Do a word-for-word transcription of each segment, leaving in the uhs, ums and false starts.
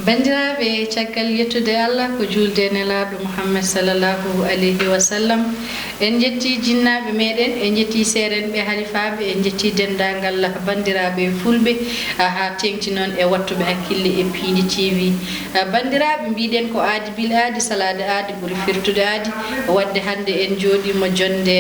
Banndiraaɓe, caggal yettude Allah, ko juulde e Nelaaɗo Muhammad sallallahu alayhi wa sallam, en njettii jinnaaɓe meeɗen, en njettii seerenɓe, halifaaɓe, en njettii denndaangal banndiraaɓe fulɓe, haa teeŋti noon e waɗtuɓe hakkille e Piindi T V. Banndiraaɓe, mbiɗen ko aadi bil aadi, salaade aadi ɓuri firtude aadi, waɗde hannde en njooɗiima jonnde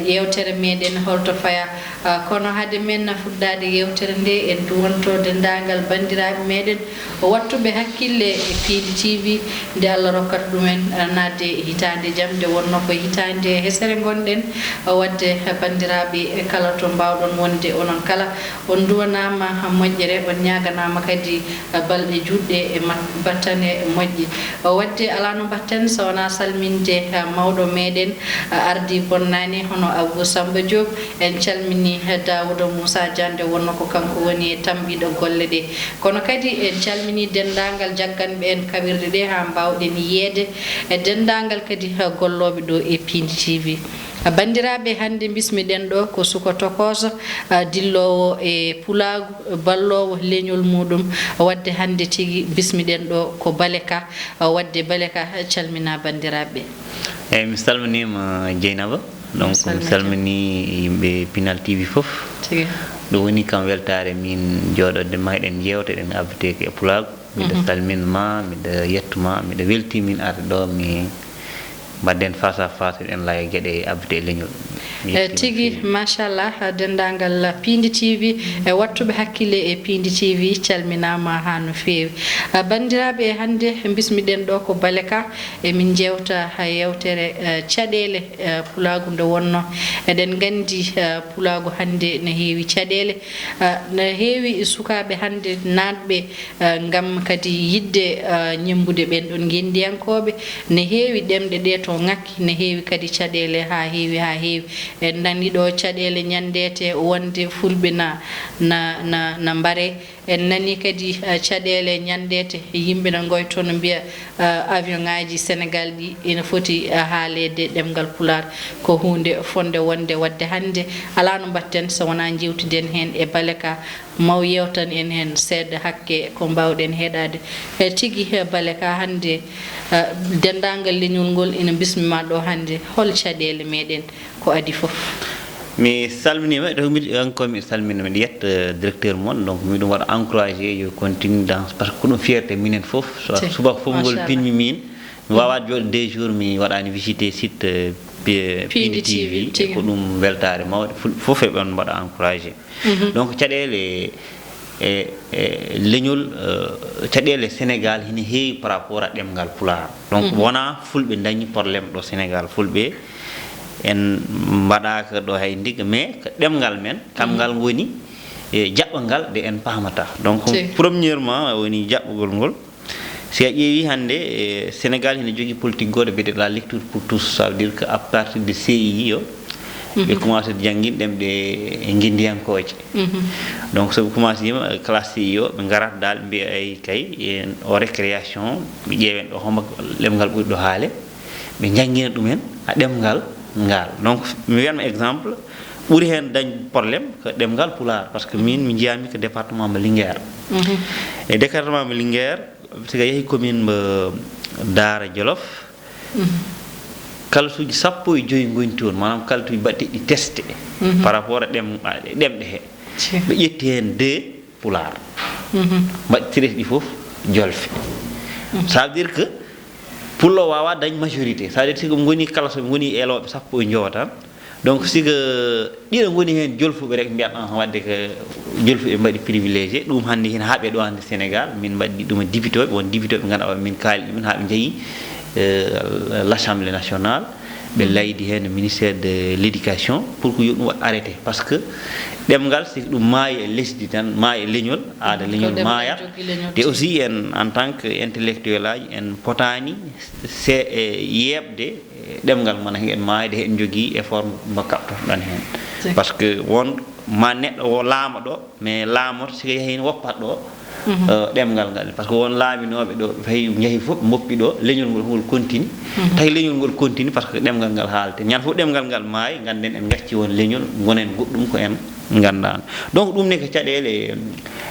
yeewtere meeɗen Holto Fayaa. Ah, kono hade men fuɗɗaade yeewtere nde, en duwanto denndaangal banndiraaɓe meeɗen waɗtuɓe hakkille e Piindi T V, nde Allah rokkata ɗumen, ah, naatde e hitaande jam, nde wonnoo ko hitaande hesere ngonɗen. Ah, waɗde, ah, banndiraaɓe, eh, kala to mbaawɗon wonde, onon kala on nduwanaama moƴƴere, on ñaaganaama kadi, ah, balɗe juutɗe e mat-, battane moƴƴe. Ah, waɗde alaa no mbaɗten so wonaa salminde, ah, mawɗo meeɗen, ah, ardii bonnaani hono Abou Samba Diop. En calminii Daawuda Muusa Jande, wonnoo ko kanko woni e tambiiɗo golle ɗe. Kono kadi en calminii denndaangal jagganɓe en kaɓirɗe ɗe haa mbaawɗen yiyeede e denndaangal kadi gollooɓe ɗo e Piindi T V. Banndiraaɓe, hannde mbismiɗen ɗo ko suka tokooso, ah, dilloowo e pulaagu, balloowo leñol muuɗum. Waɗde hannde tigi mbismiɗen ɗo ko Baleka. Waɗde Baleka, calminaa banndiraaɓe. Eeyi, mi salminiima, Dieynaba. Donc, mi salminii yimɓe Pinal T V fof. Tigi. Ɗum woni kam weltaare min jooɗoode ma, eɗen njeewta, eɗen abditeeki e pulaagu. Miɗo salmin ma, miɗo yettu ma, miɗo weltii min arde ɗo, mi mbaɗden face à face, eɗen laaya geɗe abdite e leñol. Mi Eh, yetti tigi, machallah, denndaangal Piindi T V e waɗtuɓe hakkille e Piindi T V calminaama haa no feewi. Ah, banndiraaɓe, hannde mbismiɗen ɗo ko Baleka, emin njeewta haa yeewtere, eh, caɗeele, eh, pulaagu nde wonnoo. Eɗen nganndi, eh, pulaagu hannde ne heewi caɗeele, ah, ne heewi sukaaɓe hannde naatɓe, eh, ngam kadi yiɗde, eh, ñemmbude ɓeen ɗoon ngenndiyankooɓe. Ne heewi ɗemɗe ɗe to ŋakki, ne heewi kadi caɗeele haa heewi, haa heewi. En nanii ɗo caɗeele ñanndeete wonde fulɓe na, na, na, na mbaree. En nanii kadi, eh, caɗeele ñanndeete yimɓe na ngoytoo no mbiya, eh, avion ŋaaji Senegaal ɗi ina foti, eh, haaleede ɗemngal Pulaar. Ko huunde fotnde wonde waɗde hannde. Alaa no mbaɗten so wonaa njeewtiden heen e Baleka. Maw yeewtan en heen seeɗa hakke ko mbaawɗen heɗaade. E tigi, he Baleka, hannde, eh, denndaangal leñol ngol ina mbismimaa ɗo hannde. Hol caɗeele meeɗen ko adii fof? Mi salminiima, donc, mi, encore mi salmina, miɗo yetta, eh, directeur mon, donc, miɗum waɗa encouragé, yo continue dans, parce que ko ɗum fierté minen fof. So, tigi, subaka fof ngol machallah. Pinmi min, mi waawaa jooɗo deux jours, mi waɗaani visité site, eh, Pi-, Piindi Piindi T V, T V, e tigi. Ko ɗum weltaare mawɗo, ful-, fof eɓe on mbaɗa encouragé. Mhm. Donc, caɗeele e, e leñol, eh, caɗeele Sénégal hina heewi par rapport à ɗemngal Pulaar. Donc, mhm, wonaa fulɓe dañi problème ɗo Sénégal. Fulɓe en mbaɗaaka ɗo hay ndigga, mais ko ɗemngal men, kam, mhm, ngal woni, e, jaɓɓangal nde en paamata. Donc, tigi, premièrement, woni jaɓɓugol ngol. Si a ƴeewi hannde, e, Sénégal hina jogii politique gooto biyeteeɗo la lecture pour tous. Ça veut dire que à partir de C I o, mhm, ɓe commencé jannginɗen ɓe e ngenndiyankooje. Mhm. Donc, so ɓe commencé yima, e, classe C I o, ɓe ngarat dal, ɓe mbiya, "Ay, kay, en o récréation, ɓe ƴeewen ɗo hombo ɗemngal ɓuri ɗo haale." Ɓe njanngina ɗumen a ɗemngal ngal. Donc, mi wiyatma exemple, ɓuri heen dañ problème ko ɗemngal Pulaar, parce que min mi njiyaami ko département mo Linguère. Mhm. E département mo Linguère, si a yehi commune mo Daara Jolof, mhm, kalasuuji sappo e joy ngoni toon, maanaam kalasuuji mbaɗteɗi testé, mhm, par rapport à ɗem-, à ɗemɗe he. Tigi. Ɓe ƴetti heen deux Pulaar. Mhm. Mbaɗi tresɗi fof jolfe. Mhm. Ça veut dire que pullo waawaa dañ majorité. Ça veut dire si ko ngoni kala so ngoni eelooɓe sappo e njowo tan. Donc, si ko ɗiɗo ngoni heen jolfuɓe rek, mbiyat, "Ah, waɗde ko jolfuɓe mbaɗi privilégié." Ɗum hannde hina haaɓe ɗo hannde Sénégal. Min mbaɗi ɗum e député ɓe, won député ɓe ngannduɗaa min kaali ɗumen haa ɓe njehi, euh, l'Assemblée nationale. Ɓe, mhm, laydi heen ministère de l'éducation pour que yo ɗum waɗ arrêté. Parce que ɗemngal, si ɗum maayi e lesdi tan, maayi e leñol, aada, mhm, leñol maayat. Ko ɗemngal jogii leñol. Te aussi, en, en tant que intellectuel aji, en potaani se, e, yeeɓde, e, ɗemngal mon, hiɗen maayde, hiɗen njogii effort mo kaɓtotoɗen heen. Tigi. Parce que won ma neɗɗo o laama ɗo, mais laamoto, si ko yehi ne woppat ɗo, Mhm. Eh, ɗemngal ngal, par ce que won laaminooɓe ɗo, ɓe fayi njahi fof, ɓe mboppi ɗo, leñol ngol fof ngol continue. Mhm. Tawi leñol ngol continue, par ce que ɗemngal ngal haalete. Ñande fof ɗemngal ngal maayi, ngannden en ngacci won leñol, ngonen goɗɗum ko en nganndaano. Donc, ɗum ne ko caɗeele, eh,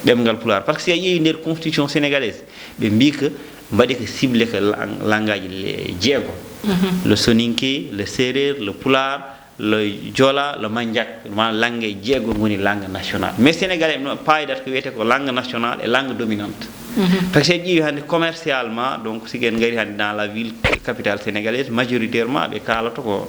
ɗemngal Pulaar. Par ce que si a ƴeewi nder constitution sénégalaise, ɓe mbii ko mbaɗi ko cible ko lang-, langaaji le-, jeego. Mhm. Le soninké, le seereer, le pulaar, le jola, le manjak, ma langue jeego ngoni langue nationale. Mais sénégalais no paaydat ko wiyetee ko langue nationale et langue dominante. Mhm. Par ce que ƴeewi hannde commercialement, donc si en ngari hannde dans la ville capitale sénégalaise, majoritairement ɓe kaalata ko,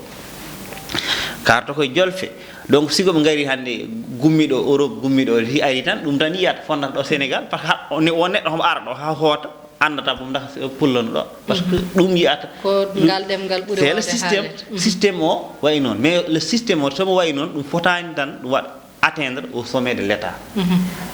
kaalata ko jolfe. Donc si ko ɓe ngari hannde gummiiɗo Europe, gummiiɗo si ari tan, ɗum tan yiyata fonnata ɗo Sénégal, par ce que ha, ne, won neɗɗo homo ara ɗo ha hoota, anndata fof ndax pullo no ɗo, par ce que ɗum yiyata. Ko ngal ɗemngal ɓuri c'est le waawde système, haalde. Mhm. Système o wayi noon, mais le système o somo wayi noon, ɗum fotaani tan ɗum waɗa atteindre au sommet de l'État. Mhm.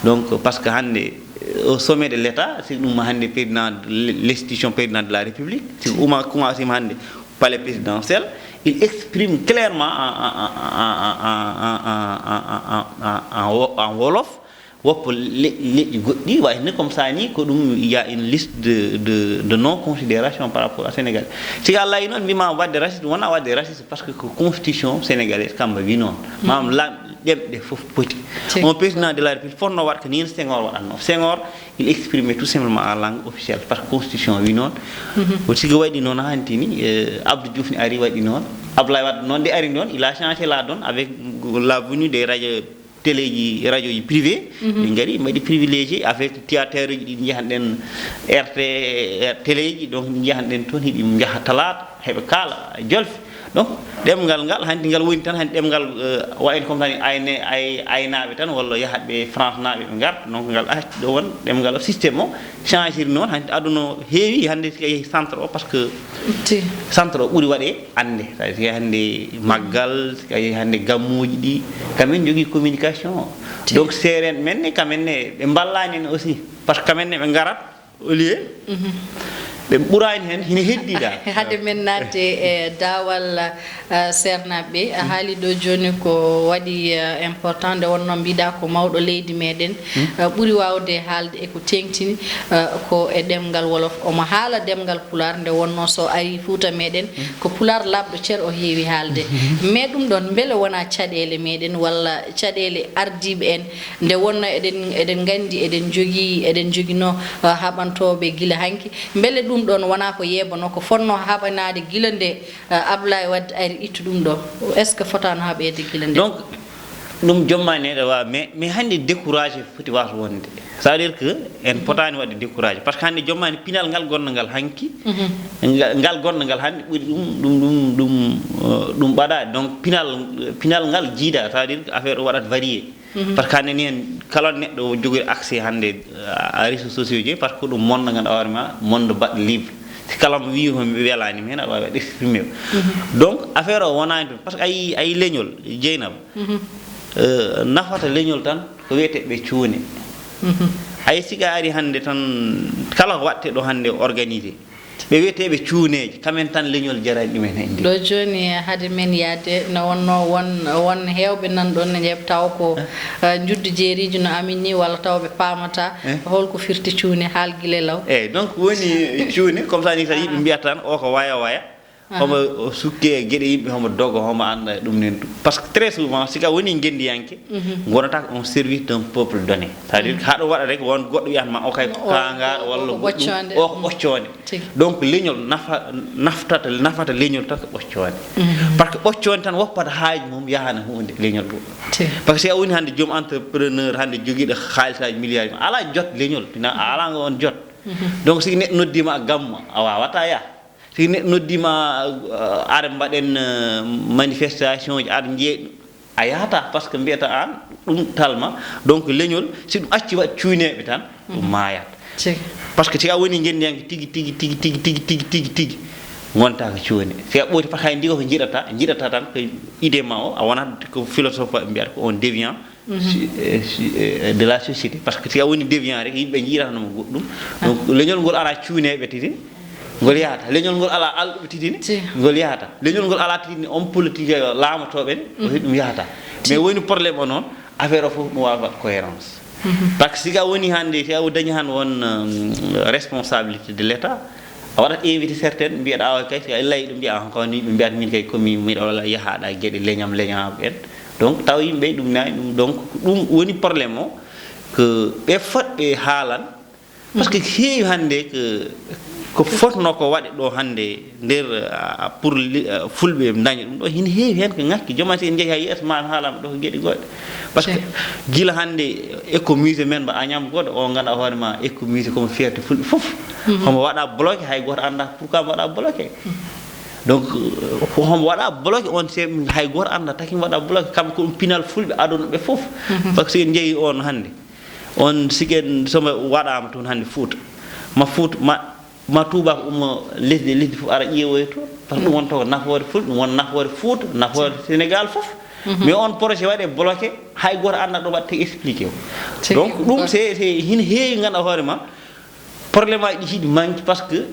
Donc, par ce que hannde, euh, au sommet de l'État, si ɗum hannde président de l-, l'institution président de la République, si uma, kuma sima hannde palais présidentiel, il exprime clairement en, en, en, en, en, en, en, en, en wo-, en wolof, woppa le-, leƴƴi goɗɗi, wayi hannde comme ça ni, ko ɗum, il y a une liste de, de, de non-considération par rapport à Sénégal. Si Allah yi noon, mbima waɗde raciste, wona waɗde raciste, par ce que ko constitution sénégalaise kamba wi noon. Mm. Maam lam-, ɗemɗe fof poti. Tigi. On président de la République fotno waɗ ko ni Senghor waɗatno. Senghor, il exprimait tout simplement en langue officielle, par ce que constitution wi noon. Mhm. Ko tigi waɗi noon hanti ni, eh, Abdou Diouf ni ari waɗi noon. Abdoulaye Wade noon de ari noon, il a changé la donne avec la venue des radios téléji, radioji privé, mhm, ɗi ngari mbaɗi privilégié avec théâtre uji ɗi njahanɗen R T, téléji, donc ɗi njahanɗen toon, hiɗi njaha talaata, heɓe kaala jolfe. Donc ɗemngal ngal, hanti ngal woni tan, hanti ɗemngal, eh, wayno comme tan ayne-, ay-, aynaaɓe tan, walla yahatɓe France naaɓe ɓe ngarta, donc ngal acci ɗo won ɗemngal o, système o changiri noon, hanti aduna o heewi, hannde si a yehi centre o, par ce que centre o ɓuri waɗe annde, c'est-à-dire hannde maggal, si a yehi hannde gammuuji ɗi, kamen jogii communication o. Donc seerenɓe men ne, kamen ne ɓe mballani en aussi, par ce que kamen ne ɓe ngarat au lieu, mhm, ɓe ɓurani heen, hina heddi dal. Hade men naatde e daawal, eh, seernaaɓe ɓe, a haali ɗo jooni ko waɗi, eh, important, nde wonnoo mbiɗa ko mawɗo leydi meɗen, hmm, eh, ɓuri waawde haalde e ko teeŋtini, eh, ko e ɗemngal wolof. Omo haala ɗemngal pulaar, nde wonnoo so ari Fuuta meɗen, hmm, ko pulaar laaɓɗo cer o heewi haalde. Hmm. Mais ɗum ɗoon, mbele wonaa caɗeele meɗen walla caɗeele ardiiɓe en, nde wonnoo eɗen, eɗen nganndi eɗen njogii, eɗen njoginoo, eh, haɓantooɓe gila hanki? Mbele ɗum ɗoon wonaa ko yeebanoo, ko fotnoo haɓanaade gila nde, eh, Ablaye Wade ari ittu ɗum ɗo? Est-ce que fotaano haɓeede gila nde? Donc, ɗum jommaani ne ɗo waawa, mais, mais hannde découragé foti waawde wonde. Ça veut dire que en, mhm, potaani waɗde découragé. Par ce que hannde jommaani pinal ngal gonngal hanki, mhm, nga-, ngal gonngal hannde ɓuri ɗum, ɗum, ɗum, ɗum, eh, ɗum ɓaɗaade. Donc, pinal, pinal ngal jiida, ça veut dire que affaire o waɗat varié. Mhm. Par ce que hannde ni en kala neɗɗo o jogori accès hannde, euh, à réseaux sociaux ji, par ce que ɗum monde ganduɗa hoore ma, monde baɗɗo libre. Si kala mo wi ko mi welani mi heen, aɗa wawi waɗde exprimé o. Mhm. Donc affaire o wonani ɗum, par ce que ayi, ayi leñol, Jeynaba, mhm, euh, nafata leñol tan ko wiyete ɓe cuune. Mhm. Ayi si ka ari hannde tan, kala ko waɗte ɗo hannde organisé, ɓe wiyeteeɓe cuuneeje, kamen tan leñol jarani ɗumen heen ndi. Ɗo jooni, hade men yahde, no wonnoo won, won heewɓe nan ɗoon ne njeeɓ taw ko, eh, eh, njuddu jeeriiji no amin ni, walla taw ɓe paamata, eh, holko firti cuune, haal gila law. Eeyi, donc woni cuune, comme ça ni tan yimɓe mbiyata tan, o ko waya waya, aha, homo o sukke e geɗe yimɓe, homo dogo, homo annda ɗum nen ɗum. Par ce que très souvent, si ka woni ngenndiyanke, mhm, ngonata ko on service d'un peuple donné. C'est-à-dire, mhm, haɗo waɗa rek, won goɗɗo wiyata ma, o kay ko o, kaangaɗo o, walla o ko goɗɗum, ɓoccoonde. O ko, mhm, ɓoccoonde. Tigi. Donc, leñol nafa-, naftata, nafata leñol tan ko ɓoccoonde. Mhm. Par ce que ɓoccoonde tan woppata haaju mum yahana huunde leñol goo. Tigi. Par ce que si a woni hannde joom entrepreneur, hannde jogiiɗo haalisa milliard, alaa jot leñol, ina alaa ngo on jot. Mhm. Donc, si neɗɗo noddiima a gamma, a waawata yaha. Si neɗɗo noddiima, uh, ar mbaɗen, uh, manifestation ji, ar njeeɗ-, a yahata, par ce que mbiyata aan ɗum talma. Donc leñol, si ɗum acci waɗ cuuneeɓe tan, ɗum, mhm, maayat. Tigi. Par ce que si a woni ngenndiyanke tigi, tigi, tigi, ngonta ko cuune. Si a ɓooti, par ce que hay ndi ko njiɗata, njiɗata tan ko idée ma o, a wonat ko philosophe, mbiyata ko on déviant. Mhm. Si-, eh, si-, eh, de la société. Par ce que si a woni déviant rek, yimɓe njiiratano mo goɗɗum. Ah. Donc, leñol ngol alaa cuuneeɓe tigi, ngol yahata. Leñol ngol alaa alɗuɓe tigi, si, ngol yahata. Leñol ngol alaa tigi homme politique, eh, laamotooɓe ne, mhm, ko ɗum yahata. Si. Mais woni problème o noon, affaire o fof ɗum waawa waɗ cohérence. Par ce que si a woni hannde, si a dañi hannde won, euh, responsabilité de l' État, a waɗat invité certaines, mbiyaɗa awa kay, si a illayi ɗum mbiya, "Ah, ko ni?" Ɓe mbiyata, "Min kay komi, miɗo wala yahaɗa geɗe leñam, leñaaɓe en." Donc, tawa yimɓe ɗum nayi ɗum. Donc, ɗum woni problème o, que ɓe fot ɓe haalan. Par ce que heewi hannde que, ko fotno ko waɗe ɗo hannde nder, ah, pour li-, ah, fulɓe daña ɗum ɗo, hina heewi heen ko ŋakki. Jooma si en njehi hay yeeso ma haalama ɗo ko geɗe goɗɗe. Par ce que gila hannde écomusée men mba Agnam goɗɗo, o ngannduɗaa hoore ma écomusée comme fierté fulɓe fof. Homo waɗa bloqué, hay gooto annda pourquoi mo waɗa bloqué. Donc, euh, homo waɗa bloqué on, se hay gooto annda taki mo waɗa bloqué. Kam ko ɗum pinal fulɓe aduna ɓe fof. Par ce que si en njehi on hannde, on siken somo waɗama toon hannde Fuuta. Ma Fuuta, ma, ma Tuuba ko ummo lesdi, lesdi fof ara ƴeewoya toon. Par ce que ɗum wonta ko nafoore fulɓe, ɗum won nafoore Fuuta, nafoore Sénégal fof. Mais on projet waɗe bloqué, hay gooto annda ɗo waɗte expliqué o. Donc, ɗum c'est, c'est, hina heewi ngannduɗaa hoore ma, problème aji ɗi hiɗi manque par ce que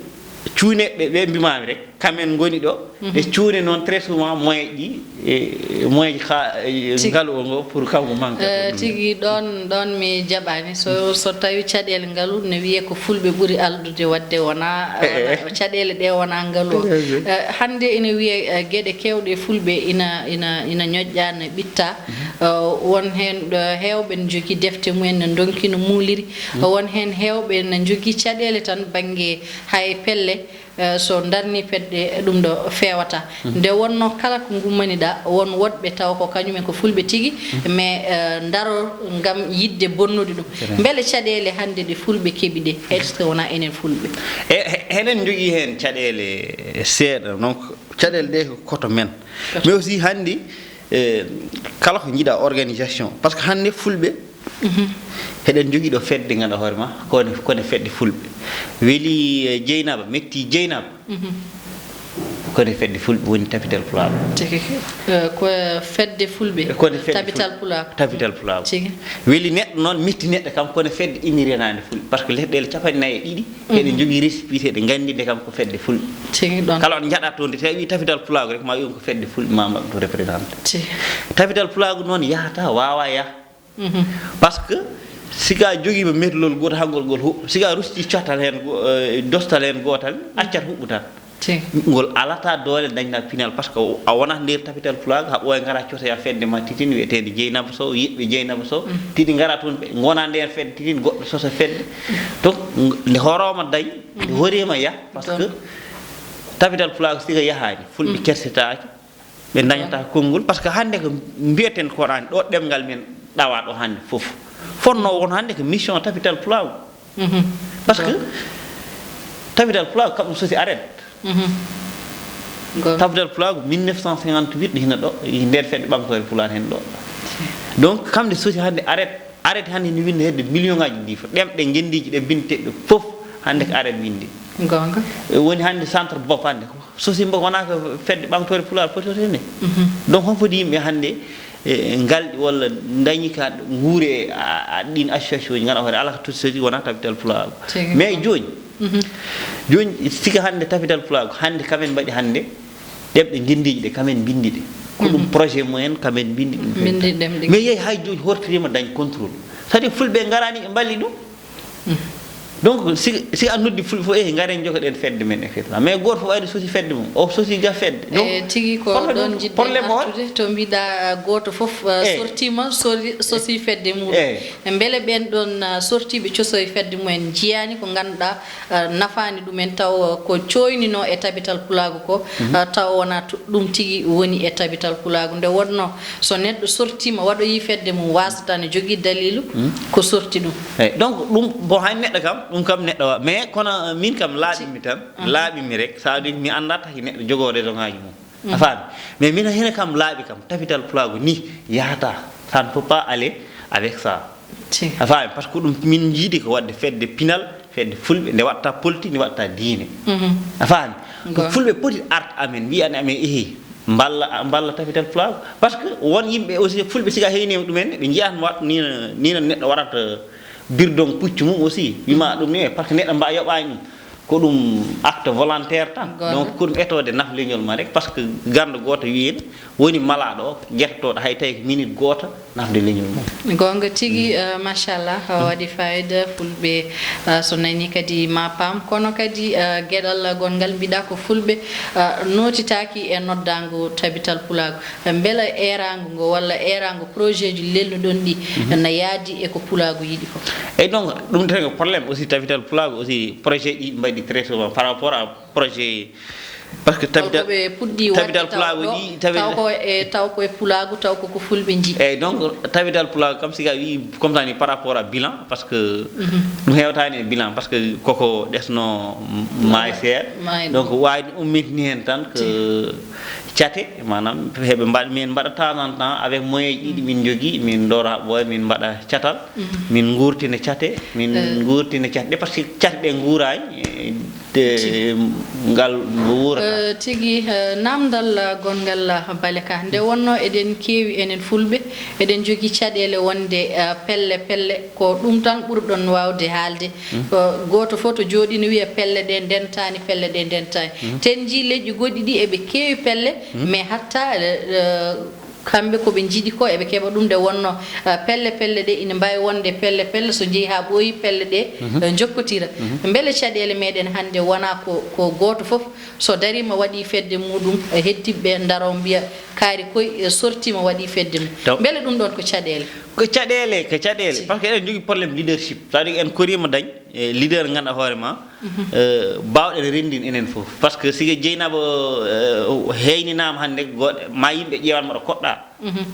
cuuneɓe ɓe mbimami rek, kamen ngoni ɗo. E cuune noon, très souvent, moyen ji, e moyen ji ka, e ngalu o ngo pour kanko manque. Eh, tigi, ɗon, ɗon mi jaɓani. So, so tawi caɗeele ngalu ne wiye ko fulɓe ɓuri alɗude waɗde, wona, wona, caɗeele ɗe wona ngalu o. Eh, hannde ina wiye, eh, geɗe kewɗe fulɓe ina, ina, ina ñoƴƴa, ne ɓitta. Eh, won heen, eh, heewɓe ne njogii defte mumen ne ndonki no muuliri. Won heen heewɓe ne njogii caɗeele tan bannge hay pelle. Eh, so darni fedde, ɗum ɗo feewata. Nde wonnoo kala ko ngummaniɗaa, won woɗɓe taw ko kañumen ko fulɓe tigi, mais, eh, ndaro ngam yiɗde bonnude ɗum. Mbele caɗeele hannde ɗe fulɓe keɓi ɗe, est-ce que wonaa enen fulɓe? E, he-, heɗen njogii heen caɗeele seeɗa, donc caɗeele ɗe ko koto men. Mais aussi hannde, eh, kala ko njiɗa organisation, par ce que hannde fulɓe, heɗen njogii ɗo fedde, ngannduɗaa hoore ma, kone, kone fedde fulɓe. Weli, eh, Jeynaba, metti Jeynaba. Kone fedde fulɓe woni Tapital Pulaagu. Tigi. Eh, ko fedde fulɓe. Kone fedde Tapital Pulaagu. Tapital Pulaagu. Tigi. Weli neɗɗo noon, metti neɗɗo kam, kone fedde inirenaande fulɓe. Par ce que leyɗeele capanɗe nayi e ɗiɗi, eɗen njogii récépissé, eɗen nganndi nde kam ko fedde fulɓe. Tigi ɗon. Kala on njaɗa toon de, tawi Tapital Pulaagu rek, ma wiyon ko fedde fulɓe, ma mbaɗ to représenté. Tigi. Tapital Pulaagu noon yahata, waawa yah. Par ce que si ka jogiima metlol gooto, hangol ngol huɓɓa. Si ka rusti cottal heen go-, eh, dostal heen gootal, accat huɓɓu tan. Tigi. Ngol alata doole dañna pinal, par ce que a wonat nder Tapital Pulaagu, haa ɓooya ngara cosoya fedde ma titin, wiyeteende Jeynaba Sow, yiɗɓe Jeynaba Sow, tigi ngara toon, ɓe ngona nder fedde titin, goɗɗo soso fedde. Donc, ng-, nde hooroma dañ, nde hoorima yah, par ce que Tapital Pulaagu si ka yahaani, fulɓe kersetaaki, ɓe dañata konngol, par ce que hannde ko mbiyeten ko ɗaan ɗo ɗemngal men ɗawa ɗo hannde fof. Fotno won hannde ko mission Tapital Pulaagu. Par ce que Tapital Pulaagu kam ɗum sosi aret. Tapital Pulaagu mille neuf cent cinquante-huit hino ɗo, e nder fedde ɓamtoore Pulaar heen ɗo. Donc, kam nde sosi hannde aret, aret hannde ne winndi hedde million ngaji ɗi fof. Ɗemɗe ngenndiiji ɗe binnditeɗe fof hannde ko aret winndi. Goonga. E woni hannde centre bopp hannde ko sosi mbo wonaa ko fedde ɓamtoore Pulaar foti sosi nde. Donc, hon foti yimɓe hannde, e, ngalɗi walla dañi ka nguure a, a, ɗin association uji ngannduɗaa hoore alaa ko totti sosi wonaa Tapital Pulaagu. Tigi. Mais jooni, jooni, sika hannde Tapital Pulaagu, hannde kamen mbaɗi hannde ɗemɗe ngenndiiji ɗe, kamen mbinndi ɗe. Ko ɗum projet mumen, kamen mbinndi ɗum. Mbinndi ɗemɗe. Mais yehi hay jooni hortirima dañ contrôle. C'est-à-dire fulɓe ngaraani ɓe mballi ɗum. Donc, si, si a noddi fulɓe fof, "Eh, ngaren jogoɗen fedde men," et cetera. Mais gooto fof ari sosi fedde mum. O sosi ga fedde. Donc, eh, tigi ko problème ɗon njiɗɗen problème o artude, to mbiɗa gooto fof, eh, sortima, sori-, sosi fedde mum. Eh. Mbele ɓen ɗon, ah, sortiiɓe cosoy fedde mumen njiyaani ko ngannduɗaa, ah, nafaani ɗumen, taw ko cooyninoo e Tapital Pulaagu ko, ah, taw wonaa to-, ɗum tigi woni e Tapital Pulaagu. Nde wonnoo so neɗɗo sortiima, waɗoyi fedde mum, waasata ne jogii daliilu ko sorti ɗum. Eyi, donc, ɗum, bon, hay neɗɗo kam, ɗum kam neɗɗo wa-, mais kono, eh, min kam laaɓimi tan, laaɓimi rek, ça veut dire mi anndaa taki neɗɗo jogoo raison ŋaaji mum. A faami? Mais min hene kam laaɓi kam, Tapital Pulaagu ni yahata, ça ne peut pas aller avec ça. A faami? Par ce que ɗum min njiidi ko waɗde fedde pinal, fedde fulɓe, nde waɗta politique, nde waɗta diine. A faami? Ko fulɓe poti art amen, wiyani amen, ehi, mballa, mballa Tapital Pulaagu. Par ce que won yimɓe aussi, fulɓe sika heynima ɗumen, ɓe njiya tan wat-, ni no, ni no neɗɗo waɗata birdon puccu mum aussi, wima ɗum ni, par ce que neɗɗo mba yoɓani ɗum. Ko ɗum acte to volontaire tan. Donc, ko ɗum etoode naf leñol ma rek, parce que ganndo gooto wiyen woni malaaɗo o, jettotooɗo hay tawi ko minute gooto nafde leñol mum. Goonga tigi, eh, machallah, waɗi fayida. Fulɓe, eh, so nani kadi ma paam, kono kadi, eh, geɗal gonngal mbiɗa ko fulɓe, eh, notitaaki e noddaango Tabital Pulaagu. Mbela eeraango ngo walla eeraango projet ji lelnuɗon ɗi na yaadi e ko Pulaagu yiɗi ko? Eyyi, donc, ɗum tan ko problème aussi, Tabital Pulaagu aussi, projet ɗi mbaɗi très souvent par rapport à projet, parce que Tabital, ɓe puɗɗi Tabital Pulaagu ɗi, taw ko e, taw ko e Pulaagu, taw ko ko Fulɓe njiɗi. Eyyi, donc, Tabital Pulaagu kam, si a wii comme ça ni par rapport à bilan, parce que ɗum hewtaani e bilan, parce que koko ɗesno maayi seeɗa. Donc, waawi ɗum ummitini heen tan ko cate, maanaam, heɓe mbaɗa, min mbaɗa temps en temps avec moyen ji ɗi min njogii, min ndora ɓooya, min mbaɗa catal, min nguurtina cate, min nguurtina cate ɗe, parce que cate ɗe nguuraani, eh, de ngal wuurata. Eh, tigi, eh, namdal, eh, gonngal, eh, Baleka. Nde wonno eɗen keewi enen Fulɓe, eɗen njogii caɗeele wonde, eh, pelle pelle ko ɗum tan ɓurɗon waawde haalde. Ko gooto fof to jooɗii no wiya pelle ɗe ndentaani, pelle ɗe ndentaani. Ten njii leƴƴi goɗɗi ɗi eɓe keewi pelle, mais hatta, eh, eh, kamɓe ko ɓe njiɗi ko eɓe keɓa ɗum. Nde wonno, eh, pelle pelle ɗe ina mbaawi wonde pelle pelle, so njehii haa ɓooyi pelle ɗe, eh, njokkotira. Mbele caɗeele meɗen hannde wonaa ko, ko gooto fof so dariima waɗi fedde muɗum, eh, heddiɓe ɓe ndaro mbiya kaari koy, eh, sortiima waɗi fedde mum? Mbele ɗum ɗon ko caɗeele? Ko caɗeele, ko caɗeele. Parce que eɗen njogii problème leadership. C'est-à-dire en koriima dañ, eh, leader ngannduɗaa hoore ma, eh, baawɗen renndin enen fof. Parce que si Jeynaba, eh, heyninaama hannde, goɗ-, ma yimɓe ƴeewan mbaɗa koɗɗa.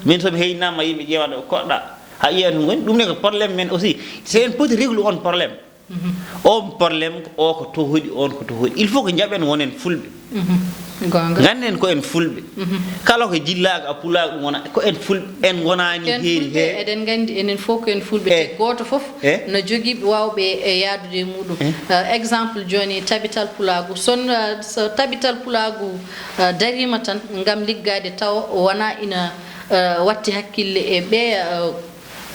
Min so mi heyninaama, ma yimɓe ƴeewan ɗo koɗɗa. Ha ƴeewan ɗum woni, ɗum ne ko problème men aussi. Si en poti réglu on problème. On problème ko o ko to hoɗi, on ko to hoɗi. Il faut que njaɓen wonen Fulɓe. Goonga. Ngannden ko en Fulɓe. Kala ko jillaaka a Pulaagu ɗum wona, ko en Fulɓe, en ngonaani heeri he. Eɗen nganndi enen fof ko en Fulɓe. Te gooto fof no jogii waawɓe e yahdude e muɗum. Eh, exemple jooni Tabital Pulaagu. Son, eh, so Tabital Pulaagu, eh, dariima tan ngam liggaade tawa wona ina, eh, watti hakkille e ɓe, eh,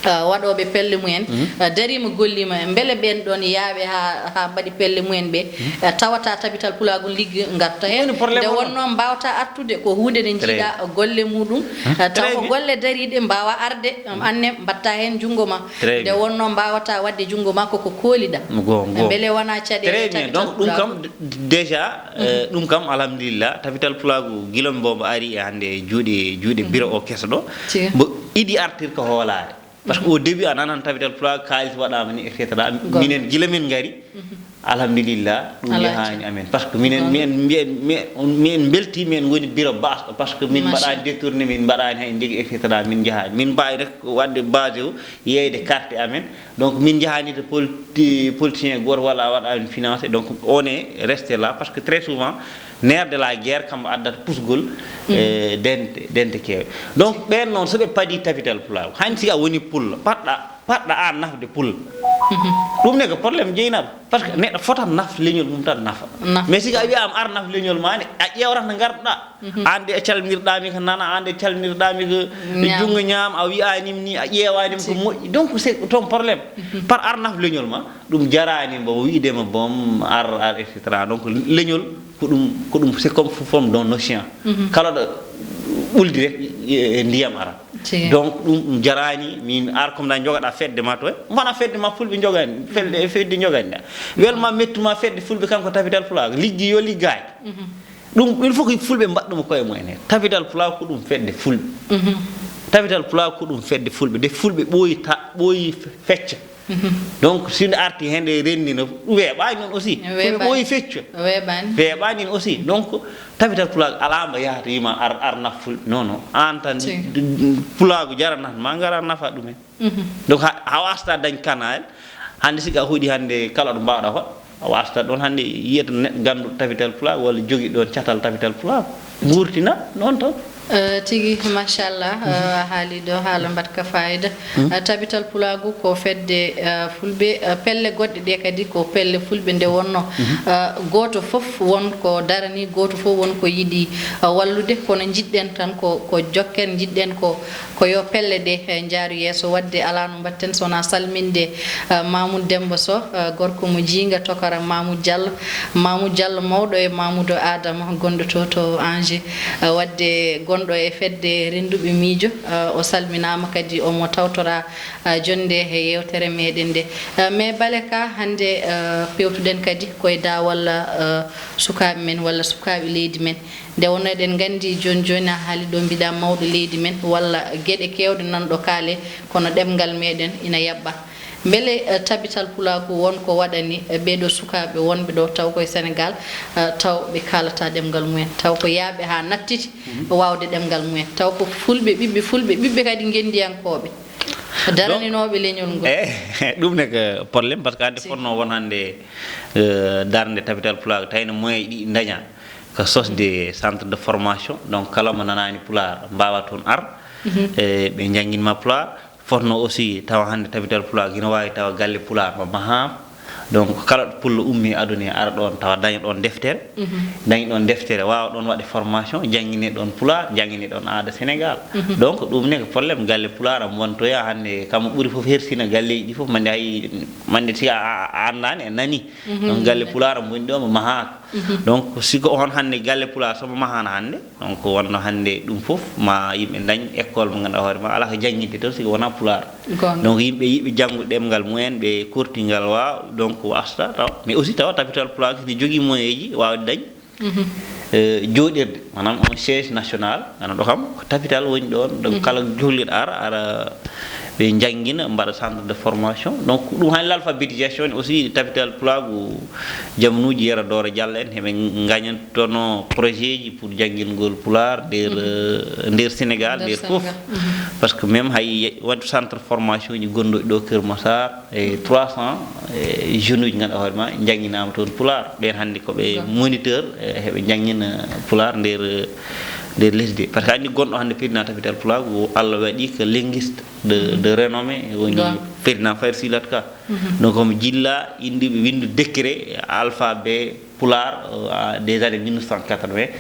eh, waɗooɓe pelle mumen, eh, dariima golliima, mbele ɓeen ɗoon yaaɓe haa, haa mbaɗi pelle mumen ɓe, eh, tawata Tabital Pulaagu liggi ngarta heen. Nde wonno mbaawata artude ko huunde nde njiiɗa golle muɗum, eh, taw ko golle dariiɗe mbaawa arde, um, anne mbatta heen junngo ma. Nde wonno mbaawata waɗde junngo ma koko kooliɗa. Mbele wona caɗeele Tabital Pulaagu? Donc ɗum kam d-, déjà, eh, ɗum kam alhamdulillah, Tabital Pulaagu gila mbo mbo ari e hannde e juuɗe, juuɗe bureau o keso ɗo. Mbo iɗi artir ko hoolaare. Parce que au début, a nanan Tabital Pulaagu, kaalis waɗaama ni, et cetera. Minen, gila min ngari, alhamdulillah, ɗum yahaani amen. Parce que minen, minen, minen, minen, minen mbeltii, minen ngoni bureau base ɗo. Parce que min mbaɗaani détourné, min mbaɗaani hay ndigi, et cetera. Min njahaani. Min mbaawi rek waɗde basé o, yeeyde carte amen. Donc, min njahaani to politi-, politicien gooto walla a waɗaani financé. Donc, on est resté là. Parce que très souvent, nerf de la guerre kam addata pusgol, eh, dente, dente keewe. Donc, ɓeen noon, so ɓe padii Tabital Pulaagu, han si a woni pullo, paɗɗa, paɗɗa aan nafde pullo. Ɗum ne ko problème Jeynaba. Parce que neɗɗo fota naf leñol mum tan nafa. Mais si a wiyaama ar naf leñol ma ne, a ƴeewrat no ngarduɗa. Aan de calminirɗami ko nana, aan de calminirɗami ko junngo ñaam, a wiyaanimi ni, a ƴeewaanimi ko moƴƴi. Donc, c'est ton problème. Par ar naf leñol ma, ɗum jaraani mbo wiide ma boom, ar, ar, et cetera. Donc, leñol ko ɗum, ko ɗum, c'est comme forme d'un océan. Kala ɗo ɓuldi rek, e, e ndiyam ara. Donc, ɗum, ɗum jaraani, min ar comme da jogaɗa fedde ma to, wona fedde ma Fulɓe jogani, fedde, fedde jogani ɗa. Welma mettuma fedde Fulɓe kanko Tabital Pulaagu, liggi yo liggaaki. Ɗum, il faut que Fulɓe mbaɗa ɗum koye mumen heen. Tabital Pulaagu ko ɗum fedde Fulɓe. Tabital Pulaagu ko ɗum fedde Fulɓe. De Fulɓe ɓooyi ta-, ɓooyi fe-, fecca. Donc, si nde arti heen, nde renndi no weeɓaani noon aussi. Fulɓe ɓooyi fecca. Weeɓaani. Weeɓaani noon aussi. Donc, Tabital Pulaagu alaa mbo yahata yima ar, ar naf Fulɓe. Non, non. Aan tan, d-, d-, Pulaagu jaranat ma, ngara nafa ɗumen. Donc, ha, a wasta dañ kanayel. Hannde, si a hoɗi hannde, kala ɗo mbaawɗa hoɗ, a wasta ɗoon hannde, yiyata neɗɗo ganndo Tabital Pulaagu walla jogi ɗoon catal Tabital Pulaagu. Nguurtina ɗoon tan. Eh, tigi, machallah, eh, a haali ɗo haala mbaɗka fayida. Eh, Tabital Pulaagu ko fedde, eh, fulɓe, eh, pelle goɗɗe ɗe kadi ko pelle fulɓe nde wonno, eh, gooto fof won ko darani, gooto fof won ko yiɗi, eh, wallude, kono njiɗɗen tan ko, ko jokken, njiɗɗen ko, ko yo pelle ɗe, eh, njaaru yeeso. Waɗde alaa no mbaɗten so wonaa salminde, eh, Mamoud Demba Sow, eh, gorko mo jiinga tokara Mamoud Diallo, Mamoud Diallo mawɗo e Mamoudou Adama gonɗo to, to Angers. Eh, waɗde gonɗo e fedde rennduɓe miijo, eh, o salminaama kadi omo tawtora, eh, jonnde e yeewtere meɗen nde. Eh, mais Bale ka hannde, eh, pewtuɗen kadi koye daawal, eh, sukaaɓe men walla sukaaɓe leydi men. Nde wonno eɗen nganndi jooni jooni a haali ɗo mbiɗa mawɗo leydi men walla geɗe keewɗe nanɗo kaale kono ɗemngal meɗen ina yaɓɓa. Mbele, eh, Tabital Pulaagu won ko waɗani, eh, ɓeeɗo sukaaɓe wonɓe ɗo taw koye Senegaal, eh, taw ɓe kaalata ɗemngal mumen, taw ko yaaɓe haa nattiti waawde ɗemngal mumen, taw ko fulɓe, ɓiɓɓe fulɓe, ɓiɓɓe kadi ngenndiyankooɓe, daraninooɓe leñol ngol. Eh, ɗum ne ko problème, parce que hannde fotnoo won hannde, eh, darnde Tabital Pulaagu, tawi no moyen ɗi ndaña ko sosde centre de formation, donc kala mo nanaani Pulaar mbaawa toon ar, eh, ɓe njannginma Pulaar. Fotno aussi tawa hannde Tabital Pulaagu ina waawi tawa galle Pulaar mo mahaama. Donc kala ɗo pullo ummi aduna e ara ɗoon tawa daña ɗoon deftere, daña ɗoon deftere, waawa ɗoon waɗde formation, janngine ɗoon Pulaar, janngine ɗoon aada Senegaal. Donc ɗum ne ko problème, galle Pulaar am wontoya hannde kam ɓuri fof hersina galleeji ɗi fof, mande hay, mande si a, a, a anndaani a nani. Donc galle Pulaar am woni ɗo mo mahaaka. Donc si ko on hannde galle Pulaar so mo mahaana hannde, donc wonno hannde ɗum fof ma yimɓe dañ école mo ngannduɗaa hoore ma alaa ko jannginte toon si ko wonaa Pulaar. Donc yimɓe yiɗɓe janngude ɗemngal mumen, ɓe korti ngal waaw, donc wasta taw. Mais aussi tawa Tabital Pulaagu ne jogii moyen ji waawde dañ, eh, jooɗirde, maanaam un siège national, ana ɗo kam ko Tabital woni ɗoon, donc kala jolliɗo ara, ara ɓe njanngina, mbaɗa centre de formation. Donc ɗum hannde l'alphabétisation ne aussi, Tabital Pulaagu jamanuuji Yero Dooro Diallo en, heɓe ngañantono projet ji pour janngingol Pulaar nder, eh, nder Senegaal, nder fof. Par ce que même hay waɗi centre formation ji gonɗo ɗo Kër Massar, e trois cents, e jeunes uji ngannduɗaa hoore ma njannginaama toon Pulaar. Ɓeen hannde ko ɓe moniteur, e heɓe njanngina Pulaar nder, nder lesdi. Par ce que anndi gonɗo hannde président Tabital Pulaagu, Allah waɗi ko linguiste de, de renommée, woni président Fayre Silat Ka. Donc omo jilla innde ɓe winndu décret, alphabet Pulaar, euh, des années mille neuf cent quatre-vingts,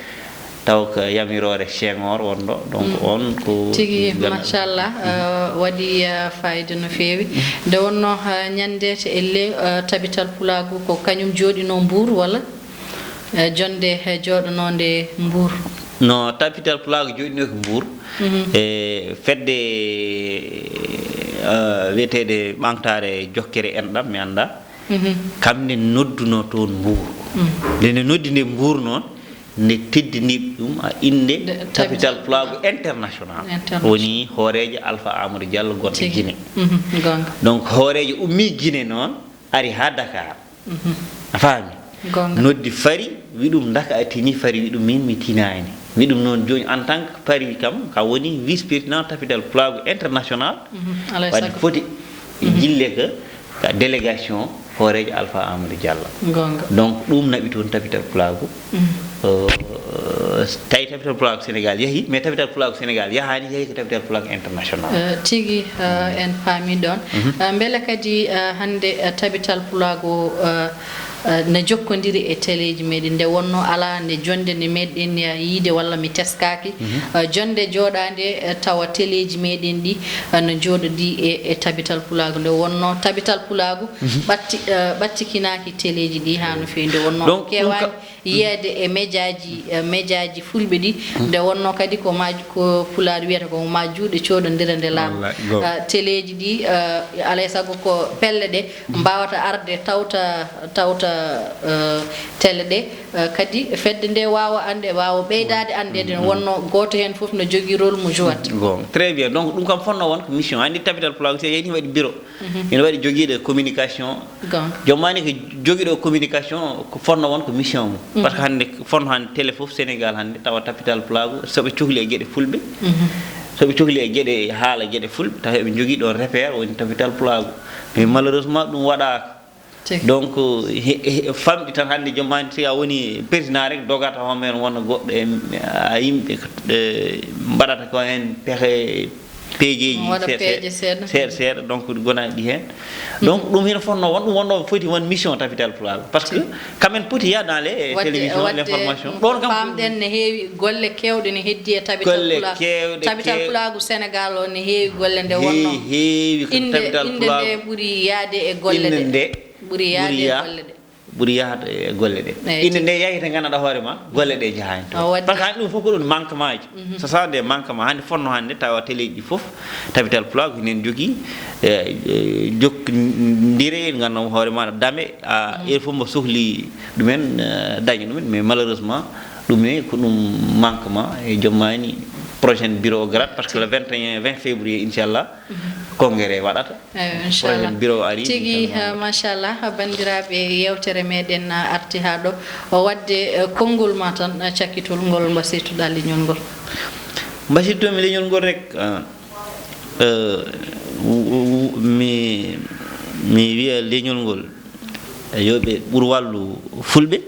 taw ko yamiroore Senghor wonɗo, donc on ko tigi, machallah, euh, waɗi, euh, fayida no feewi. Nde wonno, euh, ñannde to elle, euh, Tabital Pulaagu ko kañum jooɗino Mbuur walla, euh, jonnde, euh, jooɗonoonde Mbuur? No, Tabital Pulaagu jooɗino ko Mbuur. E fedde, euh, wiyeteede Ɓaŋtaare Jokkere Enɗam, mi annda. Kamɓe nodduno toon Mbuur. Nde nde noddi nde Mbuur noon, nde teddini ɗum a innde Tabital Pulaagu International. Woni hooreejo Alpha Amadou Diallo gonɗo Gine. Donc hooreejo ummi Gine noon, ari haa Dakar. A faami? Noddi Fari, wi ɗum ndaka a tini, Fari wi ɗum min mi tinaani. Wi ɗum noon jooni en tant que Fari kam, ka woni vice-président Tabital Pulaagu International. Waɗi foti jille ko ka délégation hooreejo Alpha Amadou Diallo. Donc ɗum naɓi toon Tabital Pulaagu. Euh, tawi Tabital Pulaagu Senegaal yahi, mais Tabital Pulaagu Senegaal yahaani, yahi ko Tabital Pulaagu International. Euh, tigi, euh, en paami ɗoon. Euh, mbele kadi, euh, hannde, euh, Tabital Pulaagu, euh, euh, na jokkondiri e teleeji meɗen, nde wonno alaa nde jonnde nde meɗen, euh, yiide walla mi teskaaki. Euh, jonnde jooɗaande, euh, tawa teleeji meɗen ɗi, euh, no jooɗodii e, e Tabital Pulaagu. Nde wonno Tabital Pulaagu ɓatti, euh, ɓattikinaaki teleeji ɗi haa no feewi. Nde wonno keewaani yiyeede e mejaaji, eh, mejaaji fulɓe ɗi. Nde wonno kadi ko ma, ko Pulaar wiyata ko ma juuɗe cooɗondira nde laaɓa. Ah, teleeji ɗi, eh, alay sago ko pelle ɗe mbaawata arde tawta, tawta, eh, tele ɗe, eh, kadi fedde nde waawa annde, waawa ɓeydaade anndeede. Wonno gooto heen fof no jogii rôle mo jouat. Bon, très bien. Donc ɗum kam fotnoo won ko mission. Anndi Tabital Pulaagu, si a yehii waɗi bureau. Ina waɗi jogiiɗo communication. Jomaani ko jogiiɗo communication, ko fotnoo won ko mission mum. Par ce que hannde, fotnoo hannde télé fof Senegaal hannde, tawa Tabital Pulaagu, so ɓe cohli e geɗe fulɓe, so ɓe cohli e geɗe haala geɗe fulɓe, tawa eɓe njogii ɗoon repère, woni Tabital Pulaagu. Mais malheureusement, ɗum waɗaaka. Donc, he, he, famɗi tan hannde, jomaani, si a woni président rek, dogata homen wona goɗɗo e, a yimɓe ko eh, mbaɗata ko heen pexe, peejeeji seeɗa seeɗa, donc gonaɗi heen. Donc ɗum hino fotnoo won ɗum wonno foti won mission Tabital Pulaagu, parce que quand même poti ya dans les télévisions, l'information, ɗoon kam paamɗen ne heewi golle keewɗe ne heddi e Tabital Pulaagu. Tabital Pulaagu Sénégal o ne heewi golle nde wonno, heewi inde nde ɓuri yaade e golle ɗe, ɓuri yaade e golle ɗe. Ɓuri yahata e golle ɗe. Inde nde yahita nganndanɗaa hoore ma golle ɗe njahaani to. Parce que hannde ɗum fof ko ɗum manquement ji. So sa nde manquement hannde fotno hannde tawa teleeji ɗi fof Tabital Pulaagu hinen jogii, eh, eh, jokkondire nganndanɗaa hoore ma dame, a, il faut mbo sohli ɗumen, eh, daña ɗumen, mais malheureusement ɗum ne ko ɗum manquement e jommani prochaine bureau o garat, parce que le vingt et un, vingt février, inchallah, congrès waɗata. Eyo, inchallah. Bureau ari, tigi, inchallah. Machallah, banndiraaɓe, yeewtere meɗen, ah, arti haa ɗo. O waɗde, eh, konngol ma tan, eh, cakkitol ngol mbasiytoɗaa leñol ngol. Mbasiytomi leñol ngol rek, ah, eh, w-, w-, mi, mi wiya leñol ngol, eh, yo ɓe ɓur wallu fulɓe.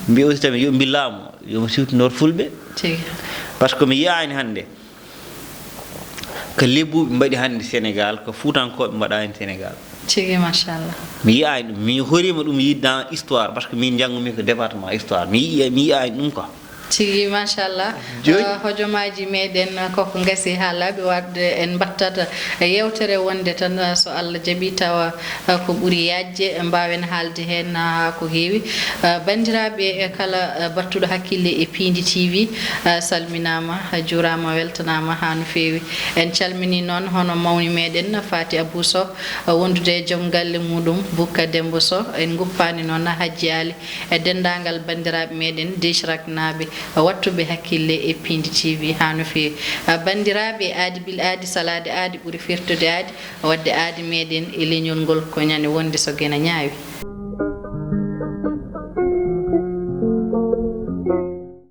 Mbiya aussi tamit yo mbi laamu, yo mo siwtinor fulɓe. Tigi. Parce que mi yiyaani hannde ko lebbuɓe mbaɗi hannde Sénégal, ko fuutankooɓe mbaɗaani Sénégal. Tigi, machallah. Mi yiyaani ɗum, mi horiima ɗum yiide dans histoire, parce que min njanngumi ko département histoire. Mi yiya-, mi yiyaani ɗum quoi. Tigi, machallah. Jooni. Ah, hojomaaji meɗen, ah, koko ngasi haa laaɓi, waɗde en mbattata yeewtere wonde tan, ah, so Allah jaɓi, tawa, ah, ko ɓuri yaajde, mbaawen haalde heen, ah, haa ko heewi. Ah, banndiraaɓe, e kala, ah, battuɗo hakkille e Piindi T V, ah, salminaama, ah, juuraama, weltanaama haa no feewi. En calmini noon hono mawni meɗen Faati Abuu Soh, ah, wondude e joom galle muɗum Bukka Demmbo Soh. En nguppaani noon Hajji Ali e denndaangal banndiraaɓe meɗen Dichracnaaɓe, wattuɓe hakkille e Piindi T V haa no feewi. Ah, banndiraaɓe, aadi bil aadi, salaade aadi ɓuri firtude aadi, waɗde aadi meɗen e leñol ngol ko ñande wonde so gena ñaawi.